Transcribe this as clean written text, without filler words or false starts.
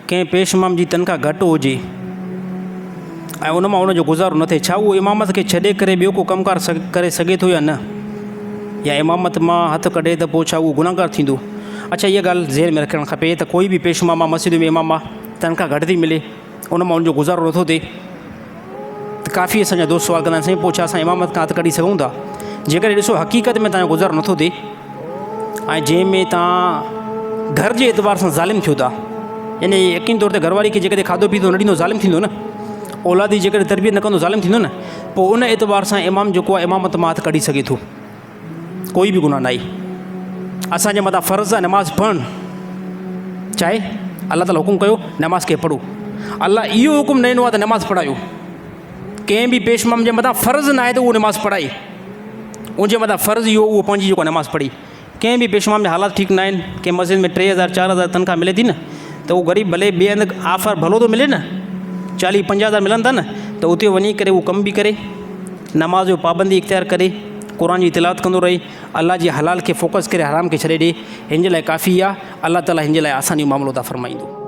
ڪنهن پيش امام جي تنخواه گهٽ هجي ۽ ان مان ان جو گذارو نه ٿئي ڇا اهو امامت کي ڇڏي ڪري ٻيو ڪو ڪم ڪار ڪري سگهي ٿو يا نه يا امامت مان هٿ ڪڍي ته پوء ڇا اهو گنهگار ٿيندو؟ اڇا اها ڳالهه ذهن ۾ رکڻ کپي ته ڪوئي به پيش امام آ مسجد ۾ امام آ تنخواه گهٽ ٿي ملي ان مان ان جو گذارو نٿو ٿئي ته ڪافي اسان جا دوست سوال ڪندا آهن سائين پوء ڇا اسان امامت کان هٿ ڪڍي سگهون ٿا جيڪڏهن ڏسو حقيقت ۾ تنهنجو گذارو نٿو ٿئي ۽ جنهن ۾ توهان گهر جي اعتبار سان ظالم ٿيو ٿا يعني يقين طور تي گهر واري کي جيڪڏهن کاڌو پيتو نه ڏيندو ظالم ٿيندو نه اولاد جي جيڪڏهن تربيت نه ڪندو ظالم ٿيندو نه پوء ان اعتبار سان امام جيڪو آهي امامت مان هٿ ڪڍي سگهي ٿو ڪوئي به گناهه ناهي اسان جي مٿان فرض آهي نماز پڙهڻ چاهي الله تعالي حڪم ڪيو نماز کي پڙهو الله اهو حڪم نه ڏنو آهي ته نماز پڙهايو ڪنهن به پيش امام جي مٿان فرض ناهي ته اهو نماز پڙهائي ان جي مٿان فرض اهو اهو پنهنجي جيڪو نماز پڙهي ڪنهن به پيش امام جا حالات ٺيڪ ناهن ڪنهن مسجد ۾ 3000 4000 تنخواه ملي ٿي نه ته اهو غريب ڀلي ٻئي هنڌ آفر ڀلو ٿو ملي نه 40 50 هزار ملن ٿا نه ته اتي وڃي ڪري اهو ڪم به ڪري نماز جو پابندي اختيار ڪري قرآن جي تلاوت ڪندو رهي الله جي حلال کي فوڪس ڪري حرام کي ڇڏي ڏي هن جي لاء ڪافي آهي الله تعالي هن جي لاء آساني معاملو عطا فرمائيندو.